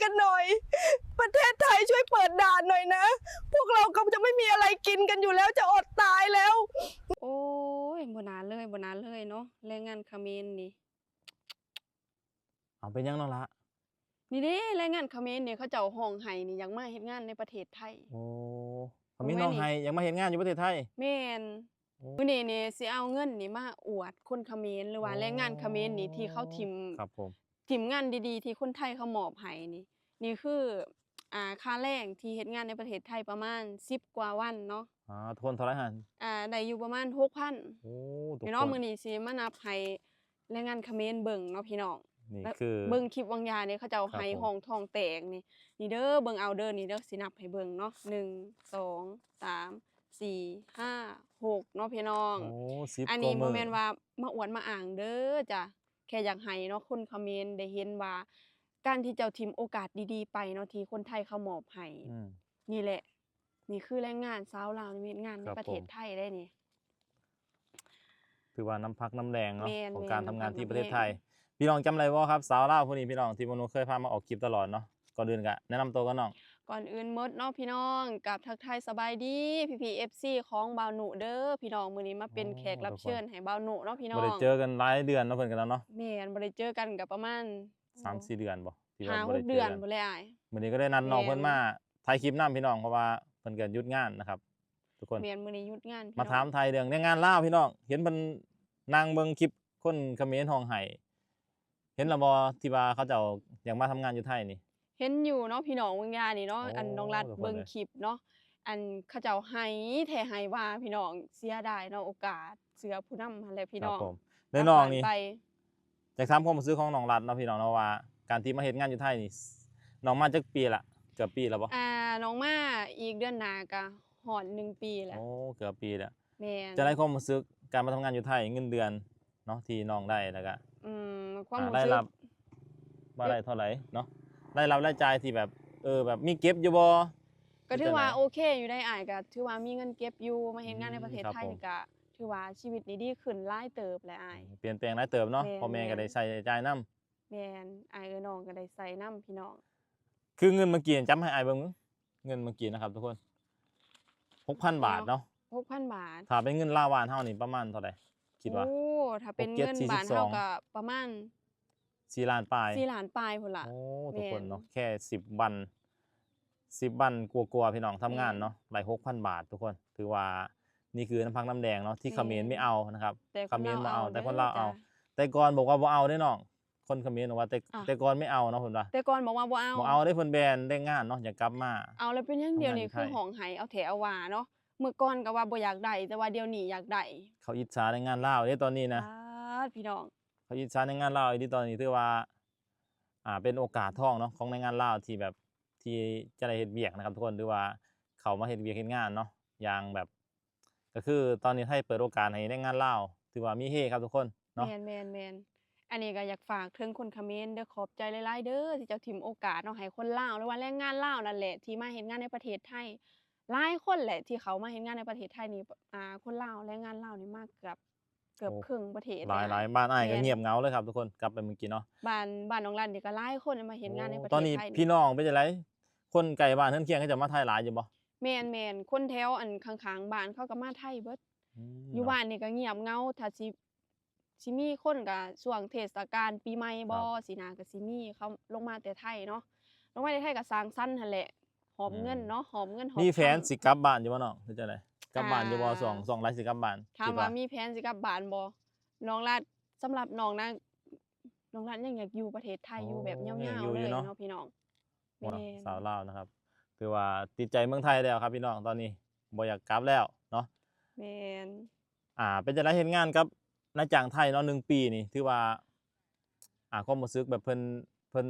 กันหน่อย ประเทศไทยช่วยเปิดด่านหน่อยนะ พวกเราก็จะไม่มีอะไรกินกันอยู่แล้ว จะอดตายแล้ว โอ้ย บ่น่าเลย บ่น่าเลยเนาะ แรงงานเขมรนี่ เอา เป็นหยังน้องหละ นี่เด้ แรงงานเขมรนี่ เขาเจ้าฮ้องไห้นี่ อยากมาเฮ็ดงานในประเทศไทย โอ้ เขมรฮ้องไห้ อยากมาเฮ็ดงานอยู่ประเทศไทย แม่น โอ้ มื้อนี้นี่สิเอาเงินนี่มาอวดคนเขมร หรือว่าแรงงานเขมรนี่ ที่เขาถิ่ม ครับผม ถิ่มงานดีๆ ที่คนไทยเขามอบให้นี่ นี่คือ อ่า ค่าแรงที่เฮ็ดงานในประเทศไทยประมาณสิบกว่าวันเนาะ อ่า ทุกคนเท่าไหร่หั่น อ่า ได้อยู่ประมาณหกพัน โอ้ ทุกคน พี่น้อง มื้อนี้สิมานับให้แรงงานเขมรเบิ่งเนาะพี่น้อง นี่คือ เบิ่งคลิปวางยานี่ เขาเจ้าไห้ฮ้องท้องแตกนี่ นี่เด้อ เบิ่งเอาเด้อ นี่เด้อ สินับให้เบิ่งเนาะ หนึ่ง สอง สาม สี่ ห้า หก เนาะพี่น้อง โอ้ สิบ อันนี้ กว่ามื้อ บ่แม่นว่ามาอวดมาอ้างเด้อจ้ะ แค่อยากให้เนาะ คนเขมรได้เห็นว่า การที่เจ้าถิ่มโอกาสดีๆ ไปเนาะ ที่คนไทยเขามอบให้ อืม นี่แหละ นี่คือแรงงานชาวลาวนี่เฮ็ดงานใน ครับ ประเทศไทยได้นี่ ถือว่าน้ำพักน้ำแรงเนาะ แม่น ของการทำงานที่ประเทศไทย น้ำพักน้ำแรง พี่น้องจำได้บ่ครับ สาวลาวผู้นี้พี่น้อง ที่บ่าวนุเคยพามาออกคลิปตลอดเนาะ ก่อนอื่นก็แนะนำตัวก่อนน้อง ก่อนอื่นหมดเนาะพี่น้อง กราบทักทายสบายดีพี่ๆ เอฟซี ของบ่าวนุเด้อพี่น้อง มื้อนี้มาเป็นแขกรับเชิญให้บ่าวนุเนาะพี่น้อง บ่ได้เจอกันหลายเดือนเนาะ เพิ่นก็แล้วเนาะ แม่น บ่ได้เจอกันก็ประมาณ สามสี่เดือนบ่ ที่ว่า ห้าหกเดือนพุ้นแหละอ้าย มื้อนี้ก็ได้นัดน้องเพิ่นมาถ่ายคลิปนำพี่น้อง เพราะว่าเพิ่นก็หยุดงานนะครับ ทุกคน แม่น มื้อนี้หยุดงานพี่น้อง มาถามไถ่เรื่องแรงงานลาวพี่น้อง เห็นเพิ่นนั่งเบิ่งคลิปคนเขมรฮ้องไห้ เห็นแล้วบ่ ที่ว่าเขาเจ้าอยากมาทำงานอยู่ไทยนี่ เห็นอยู่เนาะพี่น้อง วางยานี่เนาะ โอ้ อันน้องรัฐ ทุกคน เบิ่งคลิปเนาะ อันเขาเจ้าไห้แท้ไห้ว่าพี่น้อง เสียดายเนาะ โอกาส เชื่อผู้นำหั่นแหละพี่น้อง ครับผม ได้น้องนี่ อยากถามความรู้สึกของน้องรัฐเนาะพี่น้องเนาะ ว่าการที่มาเฮ็ดงานอยู่ไทยนี่ น้องมาจักปีละ เกือบปีแล้วบ่ อ่า น้องมาอีกเดือนหน้าก็ฮอดหนึ่งปีแล้ว โอ้ เกือบปีแล้ว แม่น จั่งใด๋ความรู้สึกการมาทำงานอยู่ไทย เงินเดือนเนาะ ที่น้องได้ แล้วก็ อืม ความรู้สึก รายรับ ว่าได้เท่าใด๋เนาะ รายรับรายจ่ายที่แบบ เออ แบบมีเก็บอยู่บ่ ก็ถือว่าโอเคอยู่ได้อ้าย ก็ถือว่ามีเงินเก็บอยู่ มาเฮ็ดงานในประเทศไทยนี่ก็ถือว่าชีวิตนี่ดีขึ้นหลายเติบแหละอ้าย เปลี่ยนแปลงหลายเติบเนาะ แม่น พ่อแม่ก็ได้ใช้จ่ายนำ แม่น อ้ายเอื้อยน้องก็ได้ใช้นำพี่น้อง คือเงินเมื่อกี้ จับให้อ้ายเบิ่ง เงินเมื่อกี้นะครับทุกคน หกพันบาทเนาะ หกพันบาท ถ้าเป็นเงินลาวบ้านเฮานี่ประมาณเท่าใด๋ คิดว่า โอ้ ถ้าเป็นเงินบ้านเฮาก็ประมาณ สี่ล้านปลาย สี่ล้านปลายพุ้นล่ะ โอ้ ทุกคนเนาะ แม่น แค่สิบวัน สิบวันกว่าๆ พี่น้องทำงานเนาะ แม่น ได้หกพันบาททุกคน ถือว่านี่คือน้ำพักน้ำแรงเนาะ ที่เขมรไม่เอานะครับ เขมรบ่เอา แต่คนลาวเอา แต่ก่อนบอกว่าบ่เอาเด้น้อง คนเขมรบอกว่า แต่ อ่ะ แต่ก่อนไม่เอาเนาะ เพิ่นว่า แต่ก่อนบอกว่าบ่เอา บ่เอาเด้ เพิ่นแบนแรงงานเนาะ อยากกลับมา เอาแล้วเป็นหยังเดี๋ยวนี้คือฮ้องไห้เอาแท้เอาว่าเนาะ เมื่อก่อนก็ว่าบ่อยากได้ แต่ว่าเดี๋ยวนี้อยากได้ เขาอิจฉาแรงงานลาวเด้ตอนนี้นะ ป๊าด พี่น้อง เขาอิจฉาแรงงานลาวอีหลี ตอนนี้ถือว่า อ่า เป็นโอกาสทองเนาะ ของแรงงานลาวที่แบบ ที่จะได้เฮ็ดเวียกนะครับทุกคน หรือว่าเข้ามาเฮ็ดเวียกเฮ็ดงานเนาะ อย่างแบบ ก็คือตอนนี้ไทยเปิดโอกาสให้แรงงานลาว ถือว่ามีเฮครับทุกคนเนาะ แม่นๆๆ อันนี้ก็อยากฝากถึงคนเขมรเด้อ ขอบใจหลายๆ เด้อ ที่เจ้าถิ่มโอกาสเนาะ ให้คนลาว หรือว่าแรงงานลาวนั่นแหละ ที่มาเฮ็ดงานในประเทศไทย หลายคนแหละที่เขามาเฮ็ดงานในประเทศไทยนี่ อ่า คนลาว แรงงานลาวนี่มาเกือบ เกือบ โอ้ ครึ่งประเทศ หลายๆ บ้านอ้ายก็เงียบเหงาเลยครับทุกคน กลับไปเมื่อกี้เนาะ บ้าน บ้านน้องรัฐนี่ก็หลายคนมาเฮ็ดงานในประเทศไทย ตอนนี้พี่น้องเป็นจั่งใด๋ คนใกล้บ้านเฮือนเคียงเขาเจ้ามาไทยหลายอยู่บ่ แม่นๆ คนแถวอันข้างๆ บ้านเขาก็มาไทยเบิด อืม อยู่บ้านนี่ก็เงียบเหงา ถ้าสิ สิมีคนก็ช่วงเทศกาลปีใหม่บ่ ครับ ซี้นะ ก็สิมีเขาลงมาแต่ไทยเนาะ ลงมาแต่ไทยก็สังสรรค์หั่นแหละ หอบเงินเนาะ หอบเงินหอบคำ มีแผนสิกลับบ้านอยู่บ่น้อง หรือจั่งใด๋ กลับบ้านอยู่บ่ อ่า ช่วง ช่วงใด๋สิกลับบ้าน ถามว่ามีแผนสิกลับบ้านบ่ น้องรัฐ สำหรับน้องนะ น้องรัฐยังอยากอยู่ประเทศไทยอยู่แบบยาวๆ เลยเนาะพี่น้อง แม่น สาวลาวนะครับ ถือว่าติดใจเมืองไทยแล้วครับพี่น้อง ตอนนี้บ่อยากกลับแล้วเนาะ แม่น อ่า เป็นจั่งใด๋เฮ็ดงานกับนายจ้างไทยเนาะ หนึ่งปีนี่ ถือว่า อ่า ความรู้สึกแบบเพิ่น เพิ่น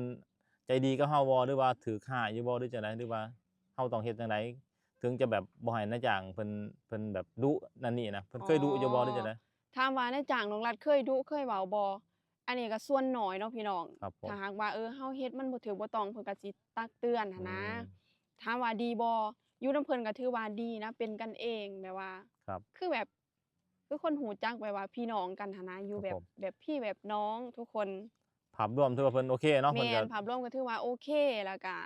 ใจดีกับเฮาบ่ หรือว่าถืกฮ้ายอยู่บ่ หรือจั่งใด๋ หรือว่าเฮาต้องเฮ็ดจั่งใด๋ ถึงจะแบบบ่ให้นายจ้างเพิ่น เพิ่นแบบดุนั่นนี่นะ เพิ่นเคยดุอยู่บ่ หรือจั่งใด๋ ถามว่านายจ้างน้องรัฐเคยดุเคยเว้าบ่ อันนี้ก็ส่วนน้อยเนาะพี่น้อง ครับผม ถ้าหากว่า เออ เฮาเฮ็ดมันบ่ถูกบ่ต้อง เพิ่นก็สิตักเตือนหั้นนะ อืม ถามว่าดีบ่ อยู่นำเพิ่นก็ถือว่าดีนะ เป็นกันเอง แบบว่า ครับ คือแบบ คือคนรู้จักแบบว่าพี่น้องกันหั้นนะ อยู่แบบ ครับผม แบบพี่แบบน้องทุกคน พ ພາບລວມຖືວ່າເພິ່ນໂອເຄເນາະ ເພິ່ນ ແມ່ນ ກໍ ພາບລວມກໍຖືວ່າໂອເຄ ແລ້ວກໍ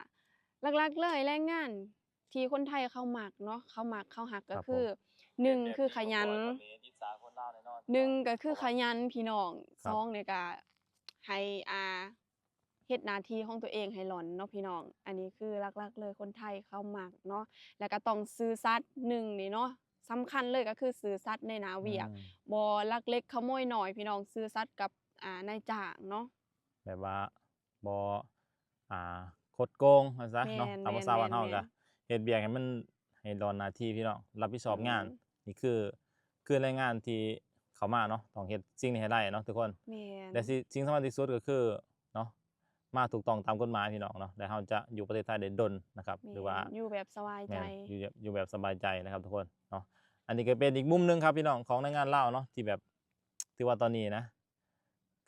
ຫຼັກໆເລີຍແຮງງານທີ່ຄົນໄທເຂົາມັກເນາະ ເຂົາມັກເຂົາຮັກ ກໍຄື ໜຶ່ງ ຄືຂະຫຍັນ ໜຶ່ງ ກໍຄືຂະຫຍັນພີ່ນ້ອງ ສອງ ນີ້ກໍໃຫ້ ອ່າ ເຮັດໜ້າທີ່ຂອງຕົວເອງໃຫ້ຫຼ້ອນເນາະພີ່ນ້ອງ ອັນນີ້ຄືຫຼັກໆເລີຍຄົນໄທເຂົາມັກເນາະ ແລ້ວກໍຕ້ອງຊື່ສັດ ໜຶ່ງ ນີ້ເນາະ ສຳຄັນເລີຍກໍຄືຊື່ສັດໃນໜ້າວຽກ ບໍ່ລັກເລັກຂະໂມຍນ້ອຍພີ່ນ້ອງ ຊື່ສັດກັບ ອ່າ ນາຍຈ້າງເນາະ ແບບວ່າບໍ່ ອ່າ ຄົດໂກງວ່າຊະເນາະ ຕາມພາສາບ້ານເຮົາກໍເຮັດວຽກໃຫ້ມັນ ໃຫ້ຫຼ້ອນໜ້າທີ່ພີ່ນ້ອງ ຮັບຜິດຊອບງານ ນີ້ຄື ຄືແຮງງານທີ່ເຂົ້າມາເນາະ ຕ້ອງເຮັດສິ່ງນີ້ໃຫ້ໄດ້ເນາະທຸກຄົນ ແລະ ສິ່ງສຳຄັນທີ່ສຸດກໍຄືເນາະ ມາຖືກຕ້ອງຕາມກົດໝາຍພີ່ນ້ອງເນາະ ແລ້ວເຮົາຈະຢູ່ປະເທດໄທໄດ້ດົນນະຄັບ ຫຼືວ່າ ຢູ່ແບບສະບາຍໃຈ ຢູ່ ຢູ່ແບບສະບາຍໃຈນະຄັບທຸກຄົນເນາະ ອັນນີ້ກໍເປັນອີກມຸມໜຶ່ງຄັບພີ່ນ້ອງ ຂອງແຮງງານລາວເນາະ ທີ່ແບບ ຖືວ່າຕອນນີ້ນະ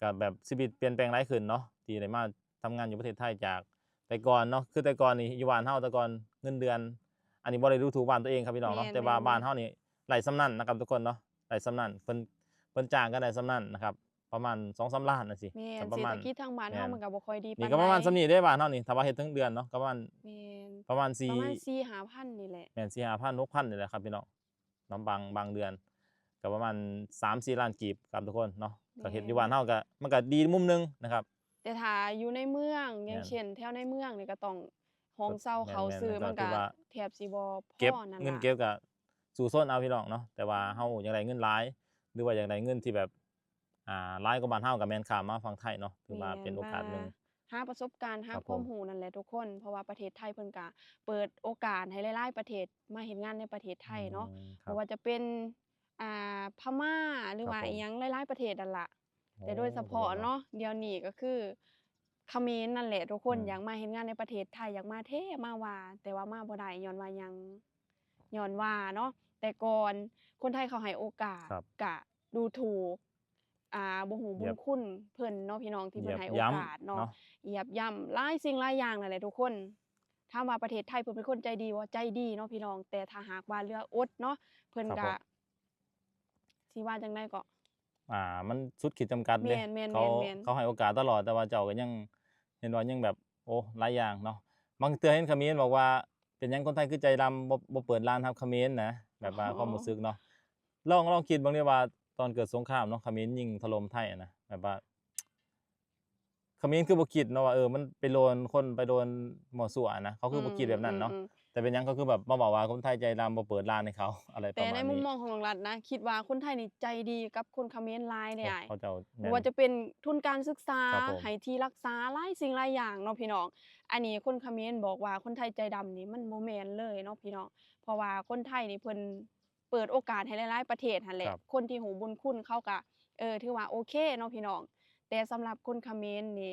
ກໍແບບຊີວິດປ່ຽນແປງຫຼາຍຂຶ້ນເນາະ ທີ່ໄດ້ມາທຳງານຢູ່ປະເທດໄທ ຈາກແຕ່ກ່ອນເນາະ ຄືແຕ່ກ່ອນນີ້ຢູ່ບ້ານເຮົາ ແຕ່ກ່ອນເງິນເດືອນ ອັນນີ້ບໍ່ໄດ້ດູຖູກບ້ານຕົວເອງຄັບພີ່ນ້ອງເນາະ ແຕ່ວ່າບ້ານເຮົານີ້ໄລ່ສ່ຳນັ້ນນະຄັບທຸກຄົນເນາະ ໄລ່ສ່ຳນັ້ນ ເພິ່ນ ເພິ່ນຈ້າງກັນໄດ້ສ່ຳນັ້ນນະຄັບ ປະມານສອງສາມລ້ານຈັ່ງຊີ້ ແມ່ນ ປະມານ ເສດຖະກິດທາງບ້ານເຮົາມັນກໍບໍ່ຄ່ອຍດີປານໃດ ກໍປະມານສ່ຳນີ້ເດ້ ບ້ານເຮົານີ້ ຖ້າວ່າເຮັດເຖິງເດືອນເນາະ ກໍປະມານ ແມ່ນ ປະມານສີ່ ປະມານສີ່ຫ້າພັນນີ້ແຫຼະ ແມ່ນ ສີ່ຫ້າພັນ ຫົກພັນນີ້ແຫຼະຄັບພີ່ນ້ອງ ເນາະ ບາງ ບາງເດືອນກໍປະມານສາມສີ່ລ້ານກີບຄັບທຸກຄົນເນາະ ກໍເຮັດຢູ່ບ້ານເຮົາກໍ ມັນກໍດີມຸມໜຶ່ງນະຄັບ ແຕ່ຖ້າຢູ່ໃນເມືອງ ຢ່າງເຊັ່ນແຖວໃນເມືອງນີ້ກໍຕ້ອງ ຫ້ອງເຊົ່າເຂົ້າຊື້ ມັນກໍແທບຊິບໍ່ພໍນັ້ນລະ ເກັບເງິນເກັບກໍສູ້ຊົນເອົາພີ່ນ້ອງເນາະ ແຕ່ວ່າເຮົາຢາກໄດ້ເງິນຫຼາຍ ຫຼືວ່າຢາກໄດ້ເງິນທີ່ແບບ ອ່າ ຫຼາຍກວ່າບ້ານເຮົາກໍແມ່ນຂ້າມມາຝັ່ງໄທເນາະ ຖືວ່າເປັນໂອກາດໜຶ່ງ ຫາປະສົບການ ຫາຄວາມຮູ້ນັ້ນແຫຼະທຸກຄົນ ເພາະວ່າປະເທດໄທເພິ່ນກະເປີດໂອກາດໃຫ້ຫຼາຍໆປະເທດມາເຮັດງານໃນປະເທດໄທເນາະ ບໍ່ວ່າຈະເປັນ ອ່າ ພະມ້າ ຫຼືວ່າອີ່ຫຍັງຫຼາຍໆປະເທດນັ້ນລະ ແຕ່ໂດຍສະເພາະເນາະ ດຽວນີ້ກໍຄືຂະເໝນນັ້ນແຫຼະທຸກຄົນ ຢາກມາເຮັດງານໃນປະເທດໄທ ຢາກມາແທ້ມາວ່າ ແຕ່ວ່າມາບໍ່ໄດ້ ຍ້ອນວ່າຫຍັງ ຍ້ອນວ່າເນາະ ແຕ່ກ່ອນຄົນໄທເຂົາໃຫ້ໂອກາດ ກະດູຖູກ ອ່າ ບໍ່ຮູ້ບຸນຄຸນເພິ່ນເນາະພີ່ນ້ອງ ທີ່ເພິ່ນໃຫ້ໂອກາດເນາະ ຢຽບຢ່ຳຫຼາຍສິ່ງຫຼາຍຢ່າງນັ້ນແຫຼະທຸກຄົນ ຖາມວ່າປະເທດໄທເພິ່ນເປັນຄົນໃຈດີບໍ່? ໃຈດີເນາະພີ່ນ້ອງ ແຕ່ຖ້າຫາກວ່າເຫຼືອອົດເນາະ ເພິ່ນກະ ຊິວ່າຈັ່ງໃດເກາະ ອ່າ ມັນສຸດຂີດຈຳກັດເດ້ ເຂົາໃຫ້ໂອກາດຕະຫຼອດ ແຕ່ວ່າເຈົ້າກໍຍັງ ເຫັນວ່າຍັງແບບ ໂອ້ ຫຼາຍຢ່າງເນາະ ບາງເທື່ອເຫັນຂະເໝນບອກວ່າ ເປັນຫຍັງຄົນໄທຄືໃຈດຳ ບໍ່ ບໍ່ເປີດຮ້ານຮັບຂະເໝນນະ ແບບວ່າຄວາມຮູ້ສຶກເນາະ ລອງ ລອງຄິດເບິ່ງເດ້ວ່າ ຕອນເກີດສົງຄາມເນາະ ຂະເໝນຍິງຖະຫຼົ່ມໄທນະ ແບບວ່າ ຂະເໝນຄືບໍ່ຄິດເນາະວ່າ ເອີ ມັນໄປໂດນຄົນ ໄປໂດນມົ້ວຊົ່ວນະ ເຂົາຄືບໍ່ຄິດແບບນັ້ນເນາະ ແຕ່ເປັນຫຍັງເຂົາຄືແບບມາເວົ້າວ່າຄົນໄທໃຈດຳ ບໍ່ເປີດຮ້ານໃຫ້ເຂົາ ອະໄລປະມານນີ້ ແຕ່ໃນມຸມມອງຂອງນ້ອງລັດນະ ຄິດວ່າຄົນໄທນີ້ໃຈດີກັບຄົນຂະເໝນຫຼາຍເດ້ ເຂົາເຈົ້າ ບໍ່ວ່າຈະເປັນທຶນການສຶກສາ ໃຫ້ທີ່ຮັກສາ ຫຼາຍສິ່ງຫຼາຍຢ່າງເນາະພີ່ນ້ອງ ອັນນີ້ຄົນຂະເໝນບອກວ່າຄົນໄທໃຈດຳນີ້ ມັນບໍ່ແມ່ນເລີຍເນາະພີ່ນ້ອງ ເພາະວ່າຄົນໄທນີ້ເພິ່ນ ເປີດໂອກາດໃຫ້ຫຼາຍໆປະເທດຫັ້ນແຫຼະ ຄົນທີ່ຮູ້ບຸນຄຸນເຂົາກະ ເອີ ຖືວ່າໂອເຄເນາະພີ່ນ້ອງ ແຕ່ສຳລັບຄົນຂະເໝນນີ້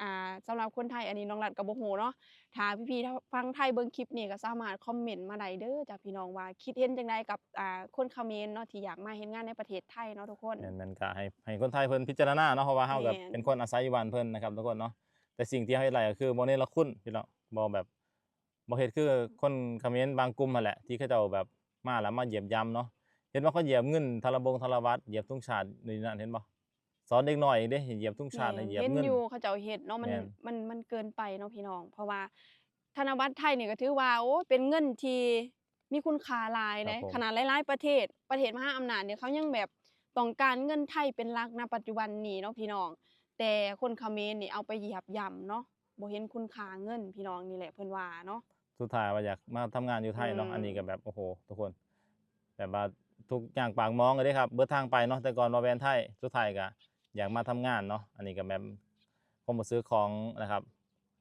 ອ່າ ສຳລັບຄົນໄທ ອັນນີ້ນ້ອງລັດກໍບໍ່ຮູ້ເນາະ ຖ້າພີ່ໆທາງໄທເບິ່ງຄລິບນີ້ກໍສາມາດຄອມເມັນມາໄດ້ເດີຈ້າພີ່ນ້ອງ ວ່າຄິດເຫັນຈັ່ງໃດກັບ ອ່າ ຄົນຂະເໝນເນາະ ທີ່ຢາກມາເຮັດງານໃນປະເທດໄທເນາະທຸກຄົນ ແມ່ນໆ ກໍໃຫ້ ໃຫ້ຄົນໄທເພິ່ນພິຈາລະນາເນາະ ເພາະວ່າເຮົາກໍເປັນຄົນອາໄສຢູ່ບ້ານເພິ່ນນະຄັບທຸກຄົນເນາະ ແຕ່ສິ່ງທີ່ເຮົາເຮັດໄດ້ກໍຄືບໍ່ເນລະຄຸນພີ່ນ້ອງ ບໍ່ແບບ ບໍ່ເຮັດຄືຄົນຂະເໝນບາງກຸ່ມຫັ້ນແຫຼະ ທີ່ເຂົາເຈົ້າແບບມາແລ້ວມາຢຽບຢຳເນາະ ເຫັນບໍ່ ເຂົາຢຽບເງິນທະລະບົງທະລະບັດ ຢຽບທຸງຊາດນີ້ນັ້ນ ເຫັນບໍ່ ສອນເດັກນ້ອຍເດ້ ຢຽບທຸງຊາດ ຢຽບເງິນ ເຫັນຢູ່ ເຂົາເຈົ້າເຮັດເນາະ ມັນ ມັນ ມັນເກີນໄປເນາະພີ່ນ້ອງ ເພາະວ່າທະນະບັດໄທນີ້ກໍຖືວ່າ ໂອ້ ເປັນເງິນທີ່ມີຄຸນຄ່າຫຼາຍເດ້ ຂະໜາດຫຼາຍໆປະເທດ ປະເທດມະຫາອຳນາດນີ້ ເຂົາຍັງແບບຕ້ອງການເງິນໄທເປັນຫຼັກນະປັດຈຸບັນນີ້ເນາະພີ່ນ້ອງ ແຕ່ຄົນຂະເໝນນີ້ເອົາໄປຢຽບຢຳເນາະ ບໍ່ເຫັນຄຸນຄ່າເງິນພີ່ນ້ອງ ນີ້ແຫຼະເພິ່ນວ່າເນາະ ສຸດທ້າຍວ່າຢາກມາທຳງານຢູ່ໄທເນາະ ອັນນີ້ກໍແບບ ໂອ້ໂຫ ທຸກຄົນ ແບບວ່າທຸກຍາກປາກໝອງເລີຍເດ້ຄັບ ເບິດທາງໄປເນາະ ແຕ່ກ່ອນວ່າແວ່ນໄທ ສຸດທ້າຍກໍຢາກມາທຳງານເນາະ ອັນນີ້ກໍແມ່ນຄວາມຮູ້ສຶກຂອງນະຄັບ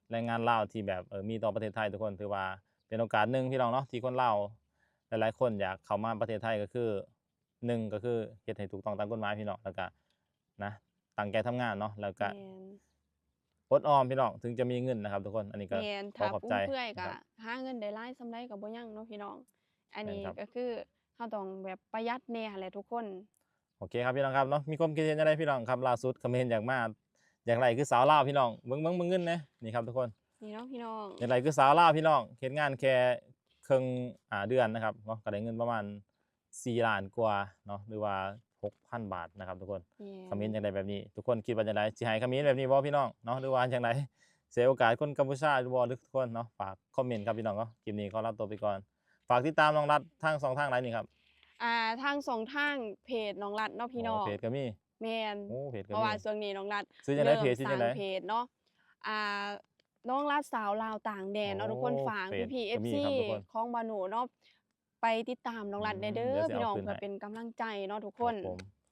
ແຮງງານລາວທີ່ແບບ ເອີ ມີຕໍ່ປະເທດໄທ ທຸກຄົນ ຖືວ່າເປັນໂອກາດໜຶ່ງພີ່ນ້ອງເນາະ ທີ່ຄົນລາວຫຼາຍໆຄົນຢາກເຂົ້າມາປະເທດໄທ ກໍຄື ໜຶ່ງກໍຄືເຮັດໃຫ້ຖືກຕ້ອງຕາມກົດໝາຍພີ່ນ້ອງ ແລ້ວກະນະ ຕັ້ງໃຈທຳງານເນາະ ແລ້ວກະ ແມ່ນ ອົດອອມພີ່ນ້ອງ ເຖິງຈະມີເງິນນະຄັບທຸກຄົນ ອັນນີ້ກໍ ແມ່ນ ຂໍຂອບໃຈ ຖ້າຟຸມເຟືອຍກໍຫາເງິນໄດ້ຫຼາຍສ່ຳໃດກໍບໍ່ຍັງເນາະພີ່ນ້ອງ ອັນນີ້ກໍຄືເຮົາຕ້ອງແບບປະຢັດແດ່ຫັ້ນແຫຼະທຸກຄົນ ໂອເຄຄັບພີ່ນ້ອງຄັບເນາະ ມີຄວາມຄິດເຫັນຈັ່ງໃດພີ່ນ້ອງຄັບ ລ່າສຸດຄອມເມັນຢາກມາ ຢາກໄດ້ຄືສາວລາວພີ່ນ້ອງ ເບິ່ງ ເບິ່ງ ເບິ່ງເງິນແດ່ ນີ້ຄັບທຸກຄົນ ນີ້ເນາະພີ່ນ້ອງ ຢາກໄດ້ຄືສາວລາວພີ່ນ້ອງ ເຮັດງານແຄ່ເຄິ່ງ ອ່າ ເດືອນນະຄັບເນາະ ກໍໄດ້ເງິນປະມານ ສີ່ລ້ານກວ່າເນາະ ຫຼືວ່າ ຫົກພັນບາດນະຄັບທຸກຄົນ. ແມ່ນ ຄຳເມັນຈັ່ງໃດແບບນີ້ ທຸກຄົນຄິດວ່າຈັ່ງໃດ? ຊິໃຫ້ຄຳເມັນແບບນີ້ບໍ່ພີ່ນ້ອງເນາະ ຫຼືວ່າຈັ່ງໃດ? ເສຍໂອກາດຄົນກັມພູຊາຢູ່ບໍ່ ທຸກຄົນເນາະ? ຝາກຄອມເມັນຄັບພີ່ນ້ອງເນາະ. ຄລິບນີ້ຂໍລາຕົວໄປກ່ອນ. ຝາກຕິດຕາມນ້ອງລັດທາງຊ່ອງທາງໃດນີ້ຄັບ? ອ່າ ທາງຊ່ອງທາງເພຈນ້ອງລັດເນາະພີ່ນ້ອງ. ອໍ ເພຈກໍມີ? ແມ່ນ. ໂອ້ ເພຈກໍມີ. ເພາະວ່າຊ່ວງນີ້ນ້ອງລັດ ຊື່ຈັ່ງໃດ? ເພຈຊື່ຈັ່ງໃດ? ເລີ່ມສ້າງເພຈເນາະ. ອ່າ ນ້ອງລັດສາວລາວຕ່າງແດນເນາະ ໂອ້ ທຸກຄົນ. ຝາກ ເພຈ ພີ່ໆ ກໍມີ ເອັຟຊີ ຄັບທຸກຄົນ ຂອງບ່າວໂນເນາະ ໄປຕິດຕາມນ້ອງລັດແດ່ເດີ ອືມ ພີ່ນ້ອງ ເພື່ອເປັນກຳລັງໃຈເນາະທຸກຄົນ.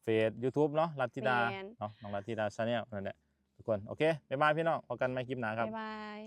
ເພຈ YouTube ເນາະ ລັດທິດາ ແມ່ນ ເນາະ ນ້ອງລັດທິດາ Channel ນັ້ນແຫຼະທຸກຄົນ. ໂອເຄ ບາຍບາຍພີ່ນ້ອງ ພົບກັນໃໝ່ຄລິບໜ້າຄັບ. ບາຍບາຍ.